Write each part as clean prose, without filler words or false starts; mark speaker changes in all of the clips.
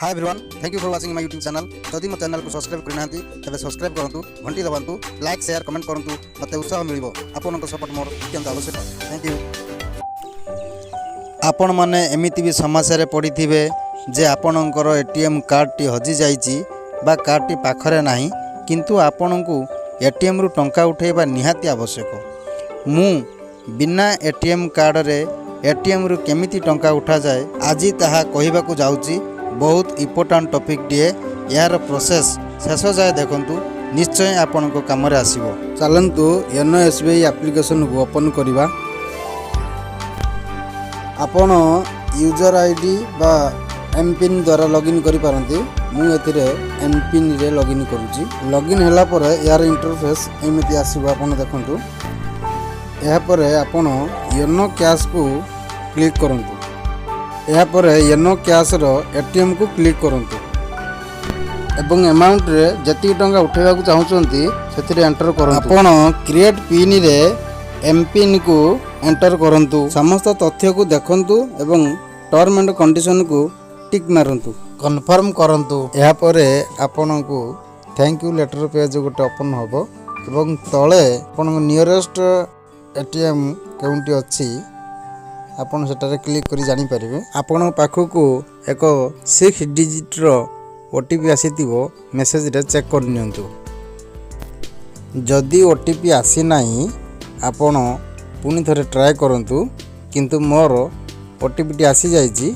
Speaker 1: Hi everyone, thank you for watching my YouTube channel. ଯଦି ମୋ ଚ୍ୟାନେଲକୁ ସବସ୍କ୍ରାଇବ୍ କରିନାହାନ୍ତି, ତେବେ ସବସ୍କ୍ରାଇବ୍ କରନ୍ତୁ, ଘଣ୍ଟି ଦବାନ୍ତୁ, ଲାଇକ୍, ସେୟାର, କମେଣ୍ଟ କରନ୍ତୁ। ମୋତେ ଉତ୍ସାହ ମିଳିବ। ଆପଣଙ୍କ ସପୋର୍ଟ ମୋର ଅତ୍ୟନ୍ତ ଆବଶ୍ୟକ। Thank you. ଆପଣମାନେ ଏମିତି ବି ସମସ୍ୟାରେ ପଡ଼ିଥିବେ ଯେ ଆପଣଙ୍କର ଏଟିଏମ୍ କାର୍ଡ଼ଟି ହଜିଯାଇଛି ବା କାର୍ଡ଼ଟି ପାଖରେ ନାହିଁ, କିନ୍ତୁ ଆପଣଙ୍କୁ ଏଟିଏମ୍ରୁ ଟଙ୍କା ଉଠାଇବା ନିହାତି ଆବଶ୍ୟକ। ମୁଁ ବିନା ଏଟିଏମ୍ କାର୍ଡ଼ରେ ଏଟିଏମ୍ରୁ କେମିତି ଟଙ୍କା ଉଠାଯାଏ, ଆଜି ତାହା କହିବାକୁ ଯାଉଛି। ବହୁତ ଇମ୍ପୋର୍ଟାଣ୍ଟ ଟପିକ୍ଟିଏ। ଏହାର ପ୍ରୋସେସ୍ ଶେଷ ଯାଏ ଦେଖନ୍ତୁ, ନିଶ୍ଚୟ ଆପଣଙ୍କ କାମରେ ଆସିବ। ଚାଲନ୍ତୁ, ୟୋନୋ ଏସ୍ବିଆଇ ଆପ୍ଲିକେସନକୁ ଓପନ୍ କରିବା। ଆପଣ ୟୁଜର୍ ଆଇଡି ବା ଏମ୍ ପିନ୍ ଦ୍ୱାରା ଲଗ୍ଇନ୍ କରିପାରନ୍ତି। ମୁଁ ଏଥିରେ ଏମ୍ ପିନ୍ରେ ଲଗ୍ଇନ୍ କରୁଛି। ଲଗ୍ଇନ୍ ହେଲା ପରେ ଏହାର ଇଣ୍ଟରଫେସ୍ ଏମିତି ଆସିବ, ଆପଣ ଦେଖନ୍ତୁ। ଏହାପରେ ଆପଣ ୟୋନୋ କ୍ୟାସ୍କୁ କ୍ଲିକ୍ କରନ୍ତୁ। ଏହାପରେ ୟୋନୋ କ୍ୟାସ୍ର ଏଟିଏମ୍କୁ କ୍ଲିକ୍ କରନ୍ତୁ ଏବଂ ଆମାଉଣ୍ଟରେ ଯେତିକି ଟଙ୍କା ଉଠାଇବାକୁ ଚାହୁଁଛନ୍ତି, ସେଥିରେ ଏଣ୍ଟର କରନ୍ତୁ। ଆପଣ କ୍ରିଏଟ୍ ପିନ୍ରେ ଏମ୍ ପିନ୍କୁ ଏଣ୍ଟର କରନ୍ତୁ। ସମସ୍ତ ତଥ୍ୟକୁ ଦେଖନ୍ତୁ ଏବଂ ଟର୍ମ ଆଣ୍ଡ କଣ୍ଡିସନକୁ ଟିକ୍ ମାରନ୍ତୁ। କନଫର୍ମ କରନ୍ତୁ। ଏହାପରେ ଆପଣଙ୍କୁ thank you letter page ଗୋଟେ ଓପନ୍ ହେବ ଏବଂ ତଳେ ଆପଣଙ୍କ ନିୟରେଷ୍ଟ ଏଟିଏମ୍ କେଉଁଠି ଅଛି, ଆପଣ ସେଠାରେ କ୍ଲିକ୍ କରି ଜାଣିପାରିବେ। ଆପଣଙ୍କ ପାଖକୁ ଏକ 6 ଡିଜିଟ୍ର ଓଟିପି ଆସିଥିବ ମେସେଜରେ, ଚେକ୍ କରିନିଅନ୍ତୁ। ଯଦି ଓଟିପି ଆସିନାହିଁ, ଆପଣ ପୁଣି ଥରେ ଟ୍ରାଏ କରନ୍ତୁ, କିନ୍ତୁ ମୋର ଓଟିପିଟି ଆସିଯାଇଛି।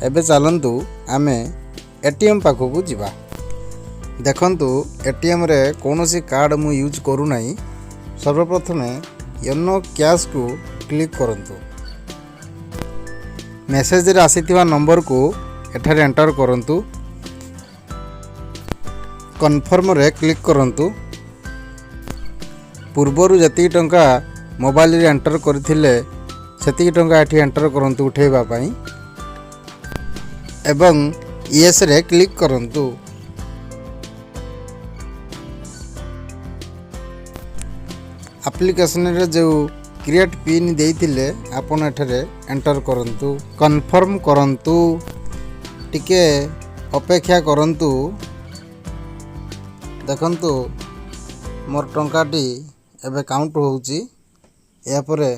Speaker 1: ଏବେ ଚାଲନ୍ତୁ, ଆମେ ଏଟିଏମ୍ ପାଖକୁ ଯିବା। ଦେଖନ୍ତୁ, ଏଟିଏମ୍ରେ କୌଣସି କାର୍ଡ଼ ମୁଁ ୟୁଜ୍ କରୁନାହିଁ। ସର୍ବପ୍ରଥମେ ୟୋନୋ କ୍ୟାସ୍କୁ କ୍ଲିକ୍ କରନ୍ତୁ। ମେସେଜରେ ଆସିଥିବା ନମ୍ବରକୁ ଏଠାରେ ଏଣ୍ଟର କରନ୍ତୁ। କନଫର୍ମରେ କ୍ଲିକ୍ କରନ୍ତୁ। ପୂର୍ବରୁ ଯେତିକି ଟଙ୍କା ମୋବାଇଲରେ ଏଣ୍ଟର କରିଥିଲେ, ସେତିକି ଟଙ୍କା ଏଠି ଏଣ୍ଟର କରନ୍ତୁ ଉଠାଇବା ପାଇଁ ଏବଂ ୟେସ୍ରେ କ୍ଲିକ୍ କରନ୍ତୁ। ଆପ୍ଲିକେସନରେ ଯେଉଁ କ୍ରିଏଟ୍ ପିନ୍ ଦେଇଥିଲେ, ଆପଣ ଏଠାରେ ଏଣ୍ଟର କରନ୍ତୁ। କନଫର୍ମ କରନ୍ତୁ। ଟିକେ ଅପେକ୍ଷା କରନ୍ତୁ। ଦେଖନ୍ତୁ, ମୋର ଟଙ୍କାଟି ଏବେ କାଉଣ୍ଟ ହେଉଛି। ଏହାପରେ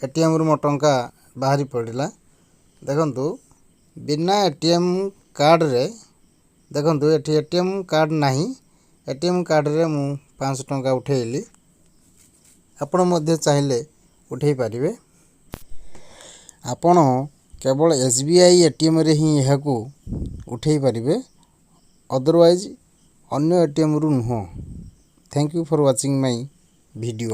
Speaker 1: ଏଟିଏମ୍ରୁ ମୋ ଟଙ୍କା ବାହାରି ପଡ଼ିଲା। ଦେଖନ୍ତୁ, ବିନା ଏଟିଏମ୍ କାର୍ଡ଼ରେ। ଦେଖନ୍ତୁ, ଏଠି ଏଟିଏମ୍ କାର୍ଡ଼ ନାହିଁ। ଏଟିଏମ୍ କାର୍ଡ଼ରେ ମୁଁ 500 ଟଙ୍କା ଉଠାଇଲି। ଆପଣ ମଧ୍ୟ ଚାହିଁଲେ ଉଠାଇ ପାରିବେ। ଆପଣ କେବଳ ଏସ୍ବିଆଇ ଏଟିଏମ୍ରେ ହିଁ ଏହାକୁ ଉଠାଇ ପାରିବେ, ଅଦରୱାଇଜ୍ ଅନ୍ୟ ଏଟିଏମ୍ରୁ ନୁହଁ। Thank you for watching my video.